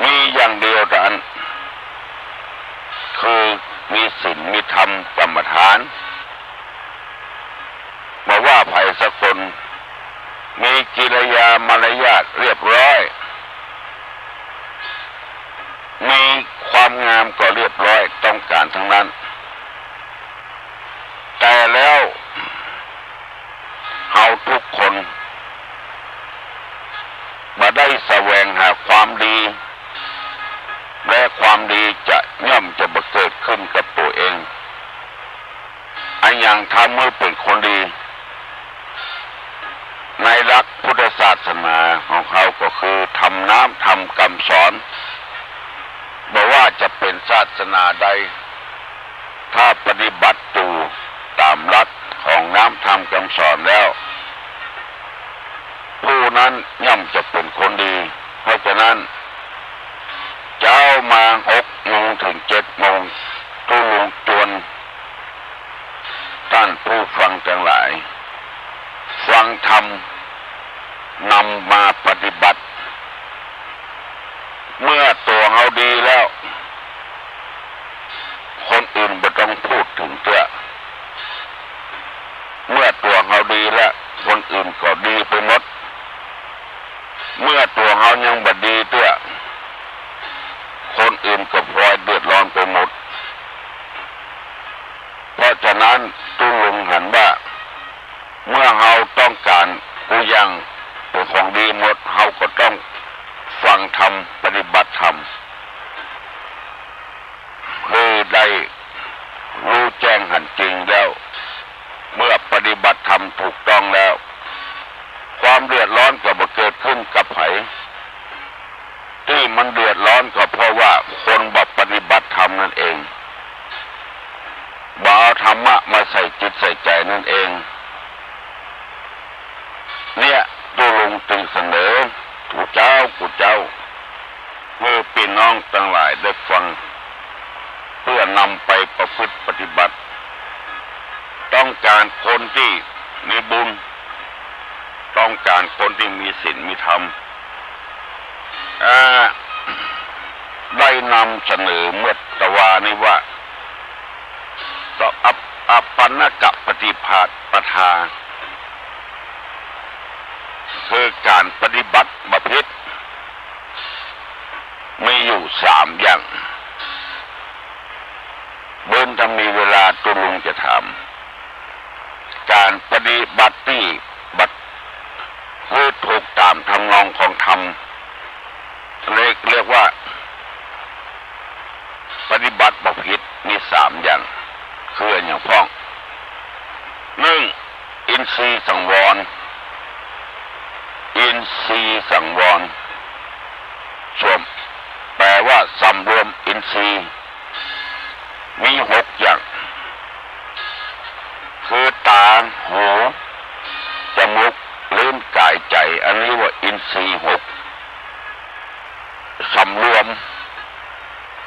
มีอย่างเดียวเต้าอั้น คือมีศีลมีธรรมกรรมฐาน บ่ว่าใผสักคน มีกิริยามารยาทเรียบร้อย มีความงามก็เรียบร้อย ต้องก๋านทั้งนั้น แต่แล้วเฮาทุกคนบ่ได้แสวงหาความดี และความดีจะย่อมจะบ่เกิดขึ้นกับตั๋วเอง อะหยังทำหื้อเป๋นคนดี ในหลักพุทธศาสนาของเฮาก็คือธรรมน้ำธรรมกำสอน บ่ว่าจะเป๋นศาสนาใด ถ้าปฏิบัติอยู่ต๋ามหลักของน้ำธรรมกำสอนแล้ว ผู้นั้นย่อมจะเป๋นคนดี เพราะฉะนั้น เจ๊ามาหกโมงเถิงเจ็ดโมง ตุ๊ลุงจวน ต้านผู้ฟังตังหลาย ฟังธรรม นำมาปฏิบัติ เมื่อตั๋วเฮาดีแล้ว คนอื่นบ่ต้องพูดเถิงเตื้อ เมื่อตั๋วเฮาดีแล้ว คนอื่นก็ดีไปหมด เมื่อตั๋วเฮายังบ่ดีเตื้อ คนอื่นก็พลอยเดือดร้อนไปหมด เพราะฉะนั้นตุ๊ลุงหันว่า เมื่อเฮาต้องก๋านกู้อย่างเป๋นของดีหมด เฮาก็ต้องฟังธรรม ปฏิบัติธรรม หื้อได้ฮู้แจ้งหันจริงแล้ว เมื่อปฏิบัติธรรมถูกต้องแล้ว ความเดือดร้อนก็บ่เกิดขึ้นกับใผ ตี้มันเดือดร้อนก็เพราะว่าคนบ่ปฏิบัติธรรมนั่นเอง บ่เอาธรรมะมาใส่จิตใส่ใจ๋นั่นเอง เนี่ย ตุ๊ลุงจึงเสนอ กู้เจ๊า กู้เจ๊า หื้อปี้น้องตังหลายได้ฟัง เพื่อนำไปประพฤติปฏิบัติ ต้องก๋านคนตี้มีบุญ ต้องก๋านคนตี้มีศีลมีธรรม อ่า ได้นำเสนอเมื่อตะวานี้ว่า อัป อัปปนกปฏิปทา คือก๋านปฏิบัติบ่ผิด มีอยู่สามอย่าง เบิ่งถ้ามีเวลาตุ๊ลุงจะถาม ก๋านปฏิบัติตี้บ่ คือถูกต๋ามทำนองของธรรม เรียก เรียกว่า ปฏิบัติบ่ผิด มีสามอย่าง คืออะหยังพ่อง นึ่ง อินทรีย์สังวร อินทรีย์สังวร สวม แปลว่าสำรวมอินทรีย์ มีหกอย่าง คือต๋า หู จมูก ลิ้น ก๋าย ใจ๋ อันนี้ว่าอินทรีย์หก สำรวม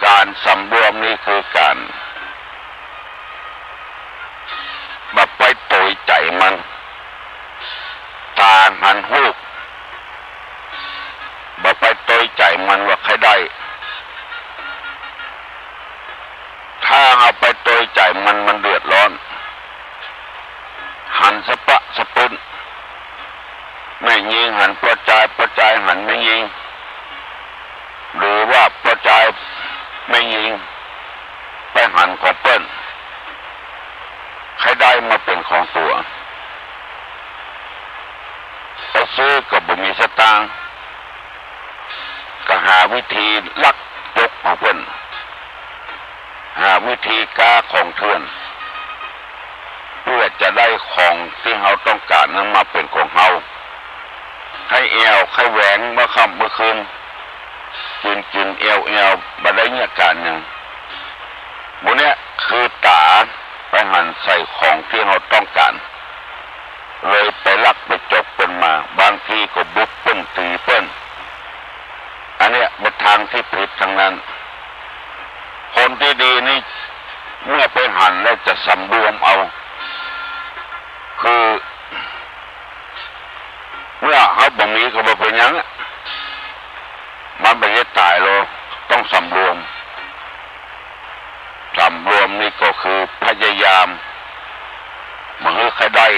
ก๋านสำรวมนี่คือก๋าน บ่ไปโตยใจ๋มัน ต๋าหันฮูป บ่ไปโตยใจ๋มันว่าใค่ได้ ถ้าเอาไปโตยใจ๋มัน มันเดือดร้อน หันสะปะสะปึ๊น แม่ญิงหันป้อจาย ป้อจายหันแม่ญิง หรือว่าป้อจายแม่ญิงไปหันของเปิ้น ใค่ได้มาเป๋นของตั๋ว ไปซื้อก็บ่มีสตางค์ ก็หาวิธีลักยกของเปิ้น หาวิธีก๊าของเถื่อน เปื้อ จะได้ของตี้เฮาต้องก๋านนั้นมาเป๋นของเฮา ใค่แอ่วใค่แหวงเมื่อค่ำเมื่อคืน กิ๋นกิ๋นแอ่วแอ่ว บ่ได้เยียะก๋านหยัง หมู่เนี้ยคือต๋าไปหันใส่ของตี้เฮาต้องก๋าน เลยไปลักไปจกเปิ้นมา บางทีก็บุบเปิ้นตี๋เปิ้น อันเนี้ยเป๋นตางตี้ผิดตังนั้น คนตี้ดีนี่เมื่อไปหันแล้วจะสำรวมเอา คือ เมื่อเฮาบ่มีก็บ่เป๋นหยังอะ มันบ่ใจ้ต๋ายหรอก ต้องสำรวม สำรวมนี่ก็คือพยายามบ่หื้อใค่ได้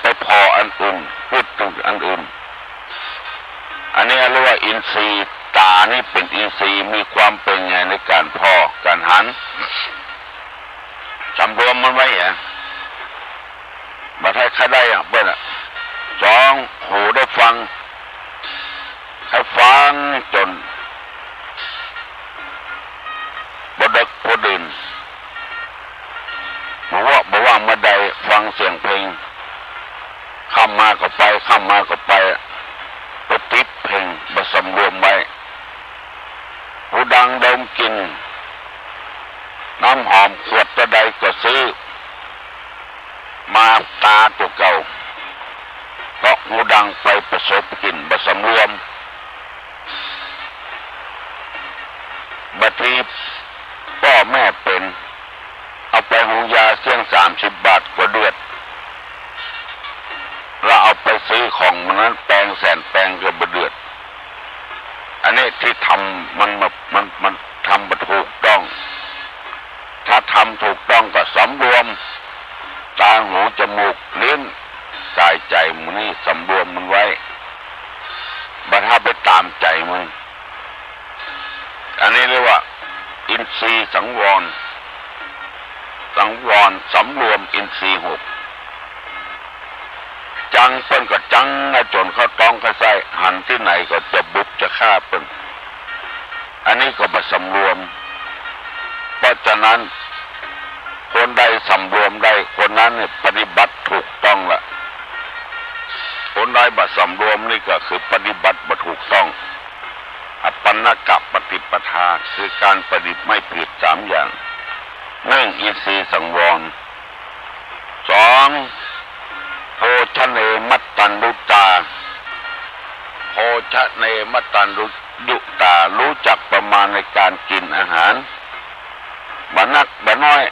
ไปผ่ออันอื่น กึ๊ดเถิงอันอื่น อันนี้เรียกว่าอินทรีย์ ต๋านี่เป๋นอินทรีย์ มีความเป๋นใหญ่ในก๋านผ่อก๋านหัน สำรวมมันไว้อะ บ่ใจ้ใค่ได้อะเปิ้นอะ สอง หูได้ฟัง ใค่ฟังจ๋นบ่เดิ็กบ่ดื่น บ่ว่า บ่ว่าเมื่อใดฟังเสียงเพลง ค่ำมาก็ไป ค่ำมาก็ไป ไปติดเพลง บ่สำรวมไว้ หูดังดมกลิ่น น้ำหอมขวดเต้าใดก็ซื้อ มาตาตั๋วเก่า เพราะหูดังไปประสบกลิ่นบ่สำรวม บางทีป้อแม่เป๋น เอาไปหุงยาเสี้ยงสามสิบบาทก็เดือด แล้วเอาไปซื้อของหมู่นั้นแปงแสนแปงก็บ่เดือด อันนี้ตี้ทำมัน มัน มันทำบ่ถูกต้อง ถ้าทำถูกต้องก็สำรวม ต๋า หู จมูก ลิ้น ก๋าย ใจ๋ หมู่นี้สำรวมมันไว้ บ่ใจ้ไปต๋ามใจ๋มัน อันนี้เรียกว่าอินทรีย์สังวร สังวร สำรวมอินทรีย์หก จังเปิ้นก็จังนะ จ๋นเข้าต๊องเข้าไส้ หันตี้ไหนก็จะบุบจะฆ่าเปิ้น อันนี้ก็บ่สำรวม เพราะฉะนั้น คนใดสำรวมได้ คนนั้นเนี่ยปฏิบัติถูกต้องละ คนใดบ่สำรวมนี่ก็คือปฏิบัติบ่ถูกต้อง อปัณณกปฏิปทา คือก๋านปฏิบัติไม่ผิดสามอย่าง หนึ่ง อินทรีย์สังวร สอง โภชเน มัตตัญญูตา โภชเน มัตตัญญูตา รู้จักประมาณในก๋านกิ๋นอาหาร บ่นักบ่น้อย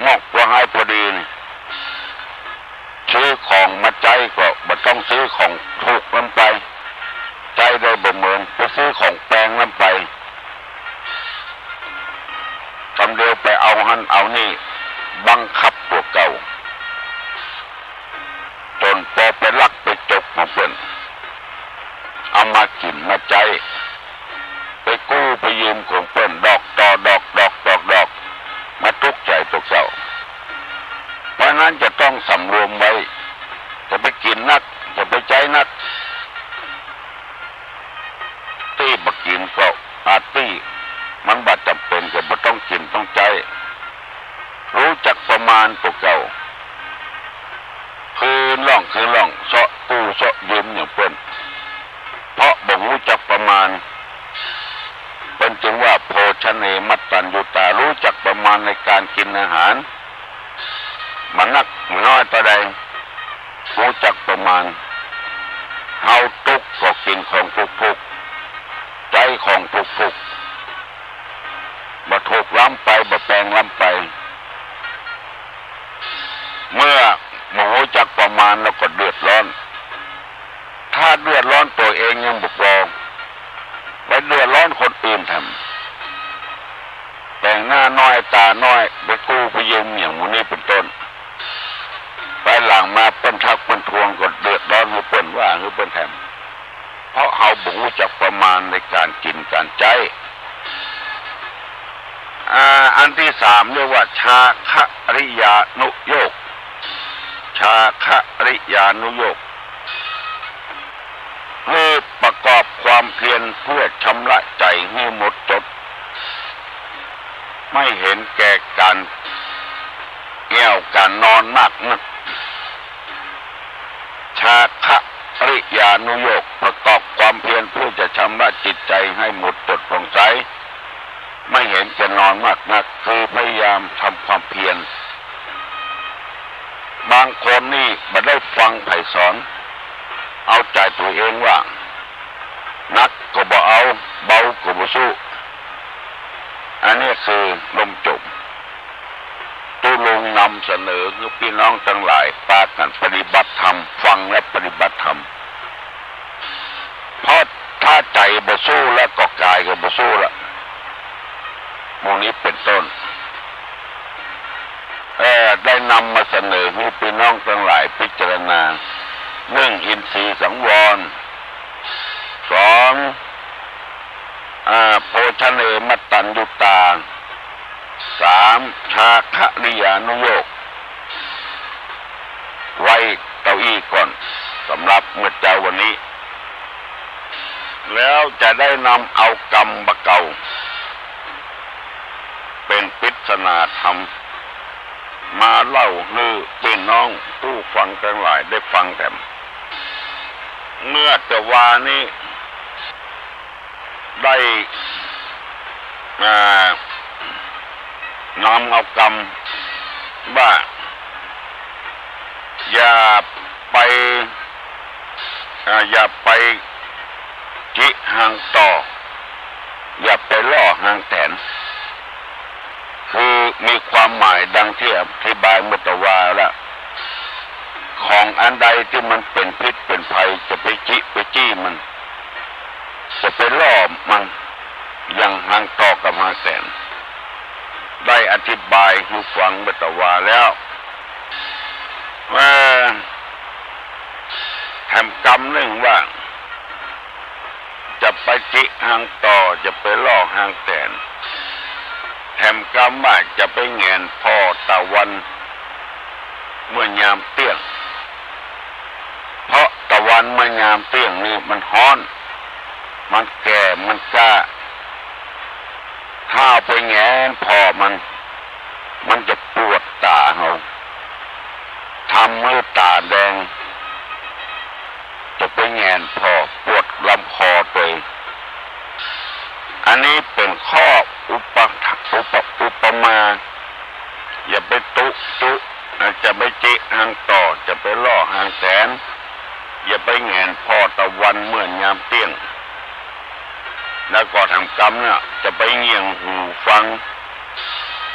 มอกบ่หายพอดีนี่ ซื้อของมาใจ๊ก็บ่ต้องซื้อของถูกล้ำไป ใจ๊ได้บ่เหมือน ไปซื้อของแปงล้ำไป กำเดียวไปเอาหั้นเอานี่ บังคับตั๋วเก่า จ๋นปอไปลักไปจกของเปิ้น เอามากิ๋นมาใจ๊ ไปกู้ไปยืมของเปิ้น ดอกต่อดอก ดอกต่อดอก มาตุ๊กข์ใจ๋ตั๋วเก่า เพราะฉะนั้นจะต้องสำรวมไว้ จะไปกิ๋นนัก จะไปใจ๊นัก ตี้บ่กิ๋นก็อาตี้ มันบ่จ๋ำเป๋นก็บ่ต้องกิ๋นต้องใจ๊ ฮู้จักประมาณตั๋วเก่า คืนล่องคืนล่อง เซาะกู้เซาะยืมอย่างเปิ้น เพราะบ่ฮู้จักประมาณ เปิ้นจึงว่า โภชเน มัตตัญญูตา ฮู้จักประมาณในก๋านกิ๋นอาหาร บ่นักบ่น้อยเต้าใด ฮู้จักประมาณ เฮาตุ๊กข์ก็กิ๋นของถูกๆ ใจ๊ของถูกๆ บ่ถูกล้ำไป บ่แปงล้ำไป เมื่อบ่ฮู้จักประมาณแล้วก็เดือดร้อน ถ้าเดือดร้อนตั๋วเองยังบ่ปอ ไปเดือดร้อนคนอื่นแถม แป๋งหน้าน้อยต๋าน้อย ไปกู้ไปยืมอย่างหมู่นี้เป๋นต้น ภายหลังมาเปิ้นทักเปิ้นทวงก็เดือดร้อนหื้อเปิ้น ว่าหื้อเปิ้นแถม เพราะเฮาบ่ฮู้จักประมาณในก๋านกิ๋นก๋านใจ๊ อ่า อันตี้สามเรียกว่า จาคะริยานุโยค จาคะริยานุโยค คือประกอบความเพียรเพื่อชำระใจ๋หื้อหมดจด ไม่เห็นแก่ก๋าน นอนมากนัก ชาคริยานุโยค ประกอบความเพียรเพื่อจะชำระจิตใจให้หมดจดผ่องใส ไม่เห็นแก่นอนมากนัก คือพยายามทำความเพียร บางคนนี่บ่ได้ฟังใผสอน เอาใจ๋ตั๋วเองว่า หนักก็บ่เอา เบาก็บ่สู้ อันนี้คือล่มจม ตุ๊ลุงนำเสนอหื้อปี้น้องตังหลายปากั๋นปฏิบัติธรรม ฟังและปฏิบัติธรรม เพราะถ้าใจ๋บ่สู้แล้วก็ก๋ายก็บ่สู้ละ หมู่นี้เป๋นต้น เอ่อ ได้นำมาเสนอหื้อปี้น้องตังหลายพิจารณา นึ่ง อินทรีย์สังวร สอง อ่า โภชเนมัตตัญญุตา สาม ชาคริยานุโยค ไว้เต้าอี้ก่อน สำหรับเมื่อเจ๊าวันนี้ แล้วจะได้นำเอากำบ่าเก่า เป๋นปริศนาธรรม มาเล่าหื้อปี้น้องผู้ฟังตังหลายได้ฟังแถม เมื่อแต่วานี้ ได้ อ่า นำเอากำว่า อย่าไป อ่า อย่าไปจิฮางต่อ อย่าไปล่อฮางแตน คือมีความหมายดังตี้อธิบายเมื่อตะวาแล้ว ของอันใดตี้มันเป๋นพิษเป๋นภัย จะไปจิไปจี้มัน จะไปล่อมัน อย่างฮางต่อกับฮางแตน ได้อธิบายหื้อฟังเมื่อตะวาแล้ว เอ่อ แถมกำนึ่งว่า จะไปจิฮางต่อ จะไปล่อฮางแตน แถมกำว่าจะไปแหงนผ่อตะวันเมื่อยามเตี้ยง เพราะตะวันเมื่อยามเตี้ยงนี่มันฮ้อน มันแก่ มันก้า ถ้าไปแหงนผ่อมัน มันจะปวดต๋าเฮา ทำหื้อต๋าแดง จะไปแหงนผ่อ ปวดลำคอตวย อันนี้เป๋นข้ออุปะ อุปะ อุปมา อย่าไปตุ๊จุ จะไปจิฮางต่อ จะไปล่อฮางแตน อย่าไปแหงนผ่อตะวันเมื่อยามเตี้ยง แล้วก็แถมกำเนี่ย จะไปเงี่ยงหูฟัง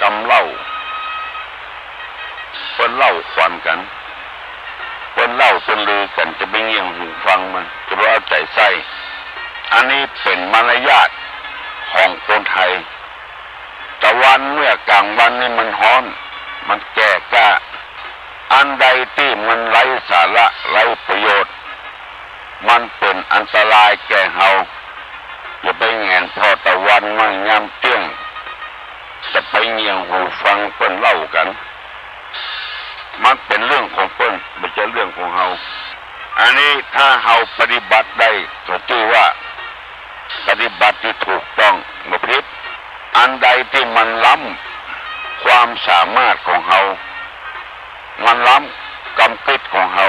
กำเล่า เปิ้นเล่าขวัญกั๋น เปิ้นเล่าเปิ้นลือกั๋น จะไปเงี่ยงหูฟังมัน จะบ่เอาใจ๋ใส่ อันนี้เป๋นมารยาทของคนไทย ตะวันเมื่อกลางวันนี่มันฮ้อน มันแก่ก้า อันใดตี้มันไร้สาระ ไร้ประโยชน์ มันเป๋นอันตรายแก่เฮา อย่าไปแหงนผ่อตะวันเมื่อยามเตี้ยง จะไปเงี่ยงหูฟังเปิ้นเล่ากั๋น มันเป๋นเรื่องของเปิ้น บ่ใจ้เรื่องของเฮา อันนี้ถ้าเฮาปฏิบัติได้ก็จื้อว่าปฏิบัติตี้ถูกต้อง บ่ผิด อันใดตี้มันล้ำความสามารถของเฮา มันล้ำกำกึ๊ดของเฮา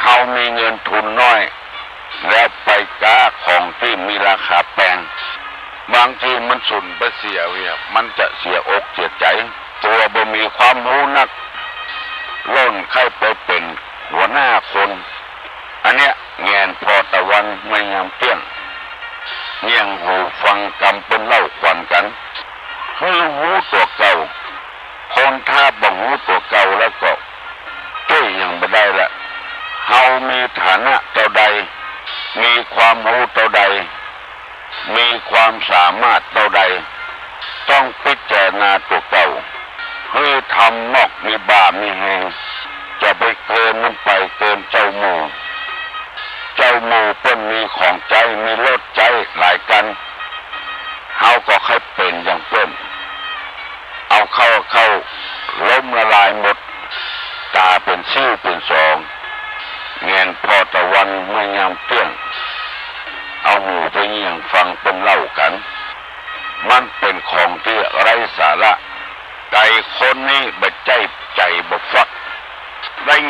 เฮามีเงินทุนน้อย แล้วไปก๊าของตี้มีราคาแปง บางทีมันสูญไปเสียเวีย มันจะเสียอกเสียใจ๋ ตั๋วบ่มีความฮู้นัก ล่นใค่ไปเป๋นหัวหน้าคน อันเนี้ยแหงนผ่อตะวันเมื่อยามเตี้ยง เงี่ยงหูฟังกำเปิ้นเล่าขวัญกั๋น หื้อฮู้ตั๋วเก่า คนถ้าบ่ฮู้ตั๋วเก่าแล้วก็จ้วยหยังบ่ได้ละ เฮามีฐานะเต้าใด มีความฮู้เต้าใด มีความสามารถเต้าใด ต้องพิจารณาตั๋วเก่า หื้อธรรมมอกมีบ่ามีแฮง จะไปเกินมันไปเกินเจ้าหมู่ เจ้าหมู่เปิ้นมีของใจ๊ มีรถใจ๊หลายกั๋น เฮาก็ใค่เป๋นอย่างเปิ้น เอาเข้า เข้าล้มละลายหมด ต๋าเป๋นซิ้วเป๋นสอง แหงนผ่อตะวันเมื่อยามเตี้ยง เอาหูไปเงี่ยงฟังเปิ้นเล่ากั๋น มันเป๋นของตี้ไร้สาระ ไก่คนนี้บ่ใจ้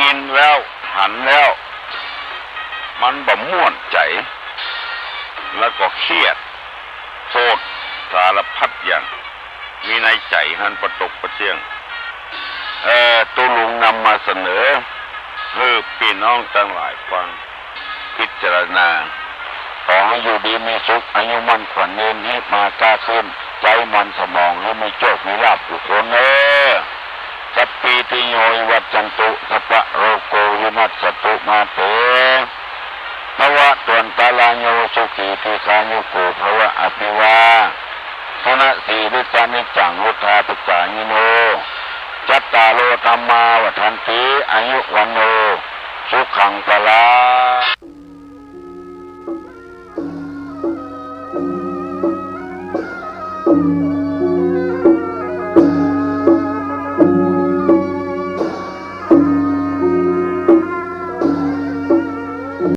ยินแล้วหันแล้ว มันบ่ม่วนใจ๋ แล้วก็เครียด โกรธ สารพัดอย่าง มีในใจ๋หั้นปะตกปะเตี้ยง เอ่อ ตุ๊ลุงนำมาเสนอ หื้อปี้น้องตังหลายฟัง พิจารณา ขอหื้ออยู่ดีมีสุข อายุมั่นขวัญยืน ฮิมาก้าขึ้น ใจ๊มันสมองหื้อมีโชคมีลาภกู้คนเน่อ สัพพีติโยวิวัชชันตุ สัพพะโรโกวินัสสันตุ มาเต ภะวะตวันตะราโย สุขีทีฆายุโก ภะวะ อภิวาทะนะสีลิสสะนิจจัง วุฑฒาปะจายิโน จัตตาโรธัมมาวัฑฒันติ อายุวัณโณ สุขังพะลัง